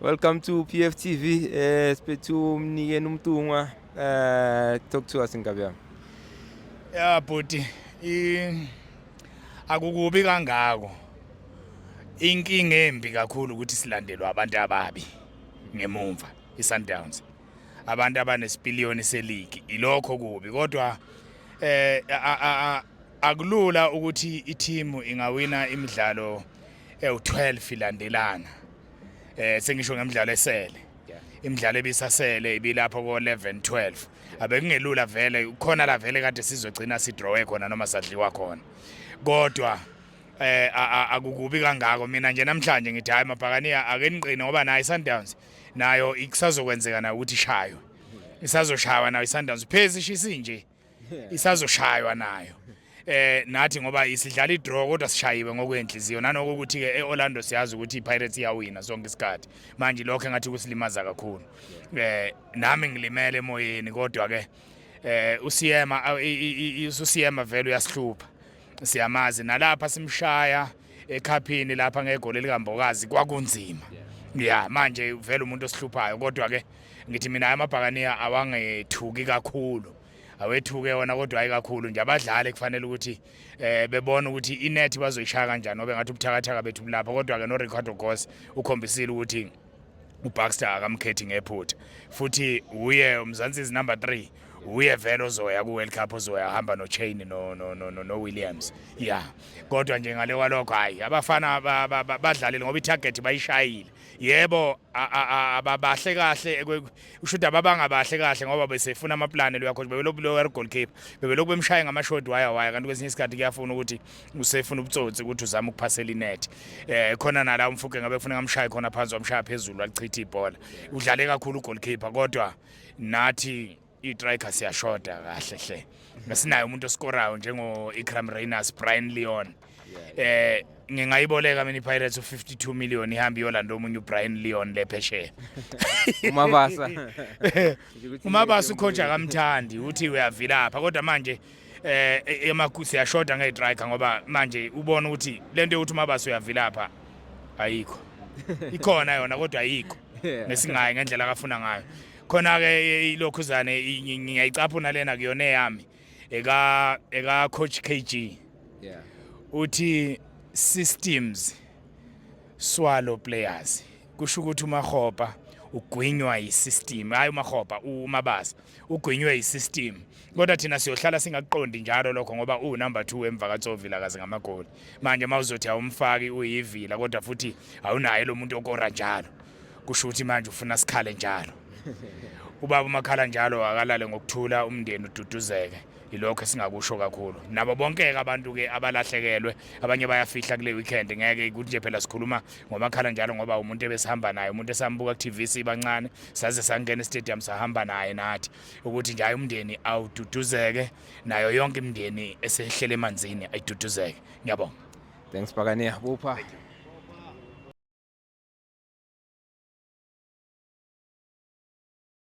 Welcome to PFTV. Siphethu umnikeni umntungwa. Talk to us, inkabi yami. Ya bhuti, akukubi kangako. Inkinga embi kakhulu ukuthi silandelwa abantu ababi ngemumva, iSundowns. Abantu abanesipiliyoni seleague, ilokho kubi, kodwa akulula ukuthi i-team ingawina imidlalo ewu12 ilandelana. Sengisho ngemidlalo esele. Imidlalo ebisasele ibilapho ko 11 12, abekungelula vele khona la, vele kade sizogcina sidrawe khona noma sadliwa khona, kodwa akukubi kangako. Mina nje namhlanje ngithi hayi, mabhakaniya, ake niqine, ngoba nayo iSundowns nayo ikusazokwenzeka nayo ukuthi ishaywe, isazoshawa nayo iSundowns phezi ishisi nje, isazoshaywa nayo nathi, ngoba isidlala idraw kodwa sishayiwe ngokwenhliziyo, nanoko ukuthi ke eOrlando siyazi ukuthi iPirates iyawina sonke isikhathi. Manje lokho engathi kusilimaza kakhulu. Nami ngilimele emoyeni, kodwa ke uSeema vele uyasihlupha, siyamazi nalapha simshaya ekhaphini lapha ngegoli likaMbokazi, kwakunzima. Ya, manje vele umuntu osihluphayo, kodwa ke ngithi mina amabhakaniya awangethuki kakhulu, awethuke wona, kodwa hayi kakhulu nje. Abadlali kufanele ukuthi bebona ukuthi inet bazoyishaya kanjani, ngoba ngathi ubuthakathaka bethu bulapha. Kodwa ke no Ricardo Goss ukhombisile ukuthi uBaxter akamkhethi ngephutha, futhi uye uMzansi number 3, uye vele ozoya ku World Cup, ozoya hamba no Chaine no Williams. Yeah, kodwa nje ngale kwalokho, hayi, abafana badlalile ngoba itarget bayishayile. Yebo, ababahle kahle, usho ukuthi ababangabahle kahle ngoba besefuna amaplani lo coach, bebelokhu lo goalkeeper bebelokhu bemshaya ngamashoti waya waya, kanti kwesinye isikhathi kuyafuna ukuthi usefuna ubutsotsi ukuthi uzame ukuphasela inet. Khona nala uMofokeng ngabe kufuneka amshaye khona phansi, wamshaya phezulu, walichitha ibhola. Udlale kakhulu ugoalkeeper, kodwa nathi i-striker siyashoda kahle hle, ngesinayo umuntu oscorayo njengo Iqraam Rayners, Brayan Leon. Ngingayiboleka mina iPirates u52 million, ihambe iyolanda omunye uBrayan Leon lephesheya. UMabasa. UMabasa ucoach akamthandi, uthi uyavilapha, kodwa manje siyashoda ngestriker, ngoba manje ubona ukuthi lento yokuthi uMabasa uyavilapha ayikho, ikhona yona kodwa ayikho nesingayi ngendlela akafuna ngayo. Khona ke ilokhuzane ngiyayicaphuna lena kuyona eyami eka coach KG. Uthi systems swallow players, kusho ukuthi uMakgopa ugwinywa yisystem, hayi uMakgopa, uMabasa ugwinywe yisystem, kodwa thina siyohlala singakuqondi njalo lokho, ngoba u number 2 emva kaTsovila kaze ngamagoli. Manje mawuzothi awumfaki uyivila, kodwa futhi awunaye lo muntu okora njalo, kusho ukuthi manje ufuna sikhale njalo. Ubaba umakhala njalo akalale ngokuthula, umndeni ududuzeke, ilokho esingakusho kakhulu. Nabo bonke-ke abantu-ke abalahlekelwe, abanye bayafihla kule weekend, ngeke ukuthi nje phela sikhuluma ngomakhala njalo, ngoba umuntu ebesihamba naye, umuntu esambuka ku-TV sibancane, saze sangena estadium sahamba naye nathi, ukuthi nje hayi, umndeni awududuzeke, nayo yonke imindeni esehlele emanzini ayiduduzeke. Ngiyabonga. Thanks, Bhakaniya. Bupha.